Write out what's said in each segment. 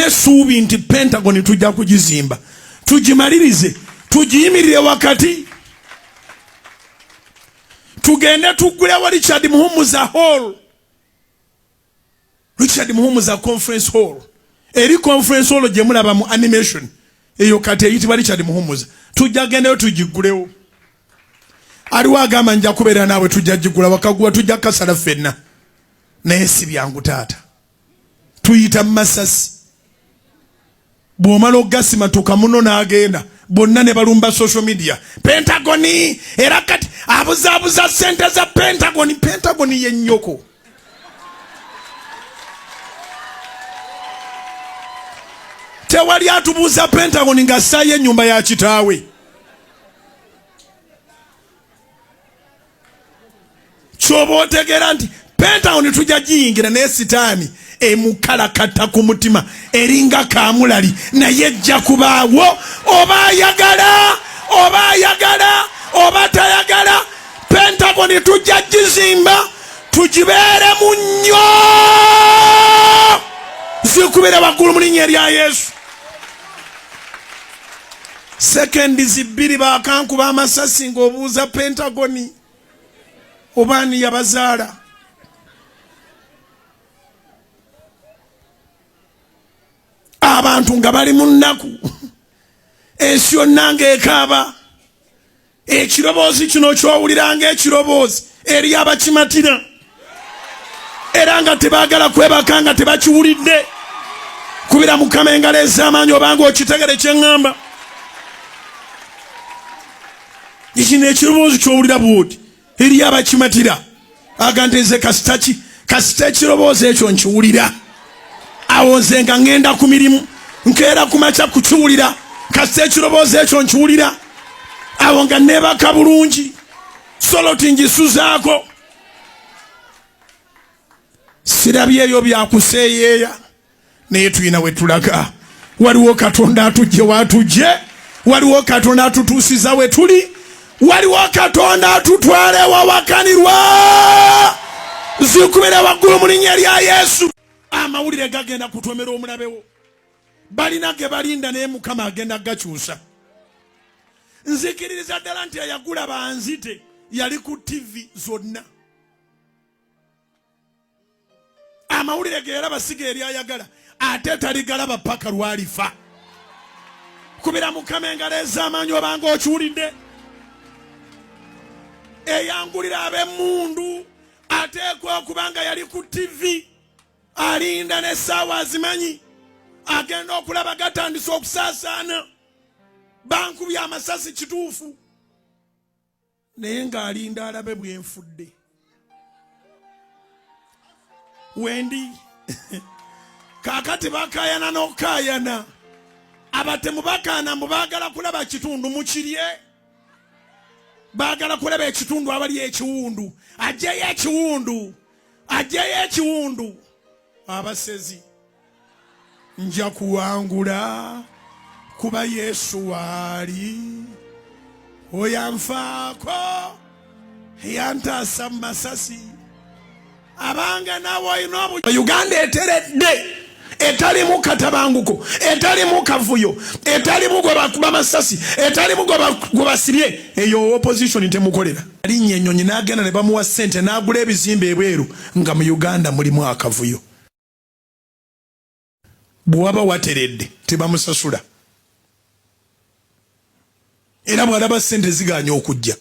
Tulina essuubi nti Pentagon tujja kugizimba, tugimalirize, tugiyimirire wakati, tugende tuggulewo Richard Muhumuza Hall, Richard Muhumuza Conference Hall. Eri conference hall gye mulaba mu animation eyo kati eyitibwa Richard Muhumuza, tujja gendayo tugiggulewo. Aliwo agamba nja kubeera naawe, tujja gigula wakaguwa, tujja kasala ffenna. Naye si byangu taata, tuyita mu masasi. Bw'omala okugasimatuka muno n'agenda bonna ne balumba social media. Pentagoni era kati abuzaabuza ssente za Pentagoni. Pentagoni ye nnyoko. Tewali atubuuza Pentagoni ng'assaayo ennyumba ya kitaawe. Kyoba otegeera nti Pentagoni tujja giyingira, naye sitaani emukalakata ku mutima eringa kamulali, naye ejja kubaawo oba ayagala oba ayagala oba tayagala. Pentagoni tujja gizimba, tugibeeremu nnyo, zikubire waggulu mu linnya erya Yesu. Sekendi zibbiri bakankuba amasasi ng'obuuza Pentagoni oba ani yabazaala. Abantu nga bali mu nnaku, ensi yonna ng'ekaaba. Ekiroboozi kino ky'owulira ng'ekiroboozi eri abakimatira era nga tebaagala kwebaka nga tebakiwulidde. Kubira Mukama engalo ez'amaanyi obanga okitegere kye ŋŋamba. Kino ekiroboozi ky'owulira bw'oti eri abakimatira aga nti nze kasitaki kasita ekiroboozi ekyo nkiwulira, awo nze nga ŋŋenda ku mirimu nkeera ku makya kukiwulira. Kasita ekiroboozi ekyo nkiwulira, awo nga neebaka bulungi, soloti ngisuzaako. Sirabyeyo byakuseeyeeya, naye tulina we tulaga. Waliwo Katonda atujje watujje, waliwo Katonda atutuusiza we tuli, waliwo Katonda atutwala ewawakanirwa. Zikubira waggulu mu linnya lya Yesu. Amawulire gagenda kutomera omulabewo, balina ge balinda, naye Mukama agenda gakyusa. Nzikiririza ddala nti eyagula banzite yali ku TV zonna. Amawulire ge yalaba si ge yali ayagala, ate taligalaba paka lwalifa. Kubira Mukama engalo ez'amaanyi obanga okiwulidde. Eyangulira ab'emmundu ateekwa okuba nga yali ku TV, alinda n'essaawa azimanyi, agenda okulaba gatandise okusaasaana. Bankubye amasasi kituufu, naye ng'alinda alabe bwenfudde wendi. Kaakati bakayana n'okukayana, abatemu bakaana mbu baagala kulaba kitundu mukirye, baagala kulaba ekitundu abali ekiwundu, ajjeyo ekiwundu, ajjeyo ekiwundu. Abasezi, nja kuwangula kuba Yesu waali, oyo anfaako, yantaasa mu masasi. Abange naawe olina obu Uganda eteredde, etalimu katabanguko, etalimu kavuyo, etalimu gwe bakuba masasi, etalimu gwe basibye, eyo opposition temukolera. Alinnya ennyonyi n'agenda ne bamuwa ssente n'agula ebizimbe ebweru, nga mu Uganda mulimu akavuyo. Bwe waba wateredde tebamusasula, era bw'alaba ssente zigaanye okujja.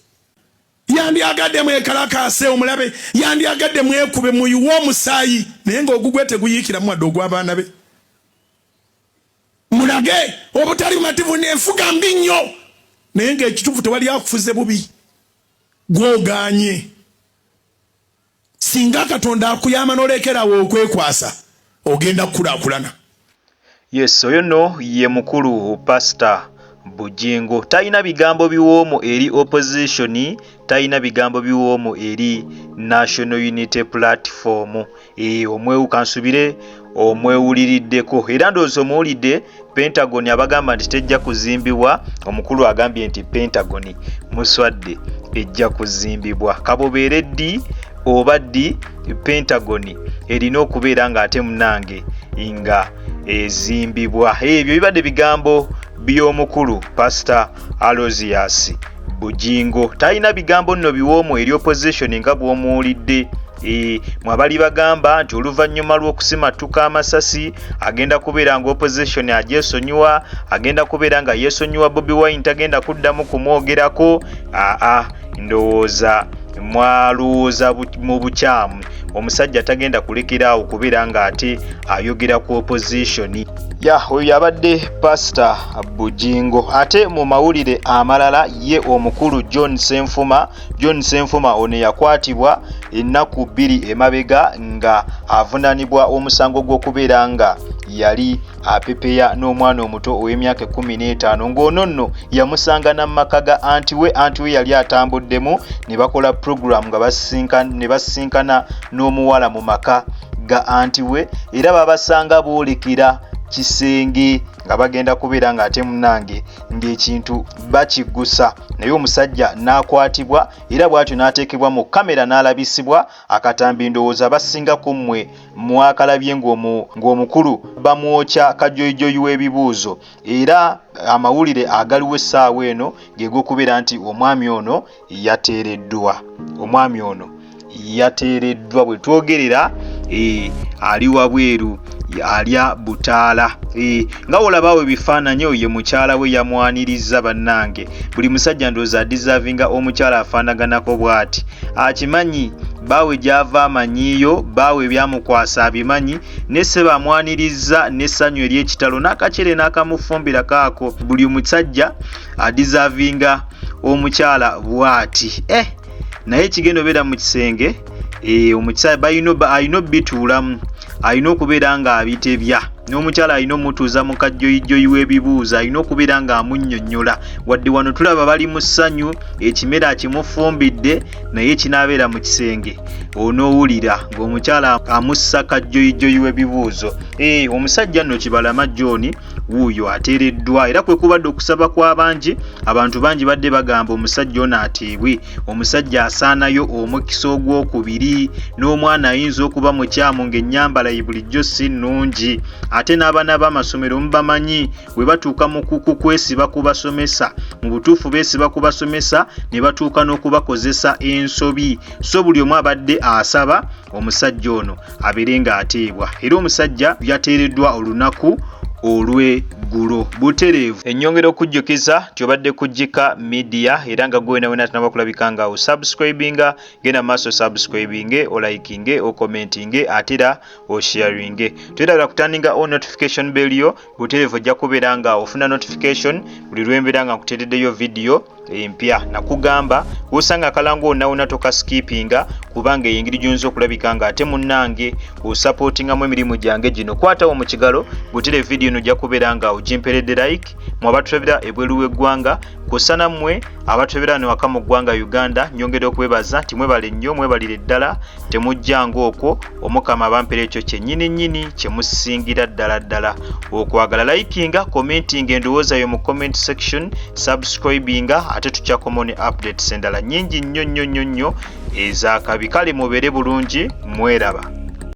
Yandyagadde mwekalakaase omulabe, yandyagadde mwekube muyiwe omusaayi, naye ng'ogugwe teguyiikiramu wadde ogw'abaana be. Mulage obutali bumativu n'enfuga mbi nnyo, naye ng'ekituufu tewali akufuze bubi, gw'ogaanye. Singa Katonda akuyamba n'olekerawo okwekwasa, ogenda kukulaakulana. Yes, oyo nno ye mukulu Pastor Bugingo. Talina bigambo biwoomu eri opposition, talina bigambo biwoomu eri National Unity Platform. Omwewuka nsubire omwewuliriddeko, era ndowooza omuwulidde. Pentagon abagamba nti tejja kuzimbibwa, omukulu agambye nti Pentagon muswadde ejja kuzimbibwa. Kabubeere ddi oba ddi, Pentagon erina okubeera ng'ate munange nga ezimbibwa. Ebyo bibadde bigambo by'omukulu Pasita Aloysius Bugingo. Talina bigambo nno biwoomu eri opposition nga bw'omuwulidde. Mwe abali bagamba nti oluvannyuma lw'okusimattuka amasasi agenda kubeera nga opposition agyesonyiwa, agenda kubeera nga yeesonyiwa Bobi Wine, tagenda kuddamu kumwogerako. Aa, ndowooza mwalowooza mu bukyamu. Omusajja tagenda kulekeraawo kubeera ng'ate ayogera ku opposition. Ya, oyo yabadde Pasita Bugingo. Ate mu mawulire amalala, ye omukulu John Senfuma. John Senfuma ono yakwatibwa ennaku 2 emabega nga avunaanibwa omusango gw'okubeera nga yali apepeya n'omwana omuto ow'emyaka 15, ng'ono nno yamusanga na maka ga anti we. Anti we yali atambuddemu ne bakola puroguramu nga ne basisinkana n'omuwala mu maka ga anti we, era babasanga boolekera kisenge nga bagenda kubeera ng'ate munnange ng'ekintu bakiggusa, naye omusajja n'akwatibwa era bw'atyo n'ateekebwa mu kamera n'alabisibwa akatambi. Ndowooza abasinga ku mmwe mwakalabye ng'omukulu bamwokya kajoyijoyi w'ebibuuzo, era amawulire agaliwo essaawa eno ge g'okubeera nti omwami ono yateereddwa. Omwami ono yateereddwa bwe twogerera, ali wabweru alya butaala. Nga olabaawo ebifaananyi, oyo ye mukyala we yamwaniriza. Bannange, buli musajja ndowooza adizavinga omukyala afaanaganako bw'ati. Akimanyi baawe gy'ava, amanyiiyo baawe ebyamukwasa abimanyi, ne ssebo amwaniriza n'essanyu ery'ekitalo n'akacere n'akamufumbira kaako. Buli musajja adizavinga omukyala bw'ati. Naye ekigenda obeera mu kisenge, omukyala alina obituulamu, alina okubeera ng'abitebya n'omukyala, alina omutuuza mu kajjoyijjoyi w'ebibuuzo, alina okubeera ng'amunnyonnyola. Wadde wano tulaba bali mu ssanyu, ekimere akimufumbidde, naye kinaabeera mu kisenge onoowulira ng'omukyala amussa kajjoyijjoyi w'ebibuuzo. Omusajja nno Kibalama John wuuyo ateereddwa, era kwe kubadde okusaba kw'abangi. Abantu bangi badde bagamba omusajja ono ateebwe, omusajja asaanayo omukisa ogwokubiri, n'omwana ayinza okuba mukyamu ng'ennyambala ye bulijjo si nnungi, ate n'abaana b'amasomero mubamanyi bwe batuuka mu kwesiba ku basomesa. Mu butuufu beesiba ku basomesa ne batuuka n'okubakozesa ensobi. So buli omu abadde asaba omusajja ono abeere ng'ateebwa, era omusajja yateereddwa olunaku olw'eggulo butereevu. Ennyongera okujjukiza nti obadde ku Gika Media, era nga gwe wena tunaba kulabika nga osubscribinga, genda maaso subscribinge, olikinge, okommentinge, ate era osharinge. Twerabira kutandinga on notification bell yo butereevu, ojja kubeera nga ofuna notification buli lwembeera nga nkuteereddeyo vidiyo empya. Nakugamba wosanga akalango wonna wonna tokaskipinga, kubanga eyo engeri gy'oyinza okulabika nga ate munnange osapootingamu emirimu gyange gino. Kwatawo mu kigalo butere vidiyo eno, ojja kubeera nga ogimperedde like. Mwe abatulabira ebweru w'eggwanga kw'ossa nammwe abatulabira wano waka mu ggwanga Uganda, nyongera okwebaza nti mwebale nnyo, mwebalire ddala, temujjanga okwo. Omukama abampera ekyo kyennyini nnyini kye musingira ddala ddala okwagala. Likinga, commentinga endowooza yo mu comment section, subscribinga, ate tukyakomawo ne updates endala nnyingi nnyo nnyo nnyo nnyo ez'akabi. Kale mubeere bulungi, mweraba.